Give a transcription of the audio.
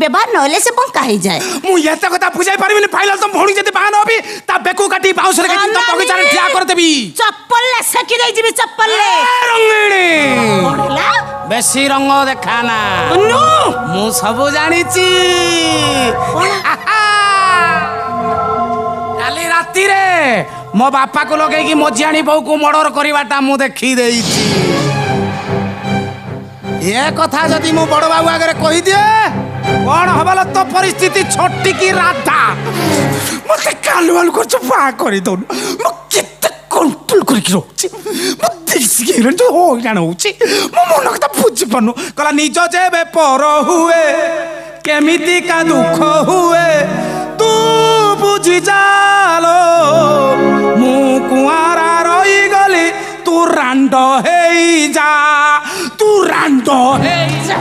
ବ୍ୟବହାର, ନହେଲେ ସେ ବଙ୍କା ହେଇଯାଏ। ମୁଁ ଏତେ କଥା ବୁଝାଇ ପାରିବିନି। ଫାଇନାଲ, ତମ ଭଉଣୀ ଯଦି ବାହା ନହେବି, ତା ବେକୁ କାଟି ବାଉଁଶରେ କାଟି ତମ ବଗିଚାରେ ଠିଆ କରିଦେବି। ଚପଲରେ ସେକି ଦେଇଯିବି, ଚପଲରେ। ରଙ୍ଗିଣୀ, କଣ ହେଲା? ବେଶୀ ରଙ୍ଗ ଦେଖା ନା, ମୁଁ ସବୁ ଜାଣିଛି। କାଲି ରାତିରେ ମୋ ବାପାକୁ ଲଗେଇକି ମଝିଆଣୀ ବୋଉକୁ ମର୍ଡର କରିବାଟା ମୁଁ ଦେଖି ଦେଇଛି। ଏ କଥା ଯଦି ମୁଁ ବଡ ବାବୁ ଆଗରେ କହିଦିଏ, କଣ ହବ ତ ପରିସ୍ଥିତି? ଛଟିକି ରାଧା, ମତେ କାଲୁ ଆଲୁ କରୁଛୁ, ବାହା କରିଦଉନୁ। ମୁଁ କେତେ କଣ୍ଟ୍ରୋଲ କରିକି ରହୁଛି। ମୁଁ ଦେଖିକି ହେଲାଣି, ଯୋଉ ହଇରାଣ ହଉଛି, ମୋ ମନ କଥା ବୁଝିପାରୁନୁ। କହିଲା, ନିଜ ଯେବେ ପର ହୁଏ କେମିତିକା ଦୁଃଖ ହୁଏ ତୁ ବୁଝି ଚାଲ। ମୁଁ କୁଆଁରା ରହିଗଲି, ତୁ ରାଣ୍ଡ ହେଇଯା, ତୁ ରାଣ୍ଡ ହେଇଯା।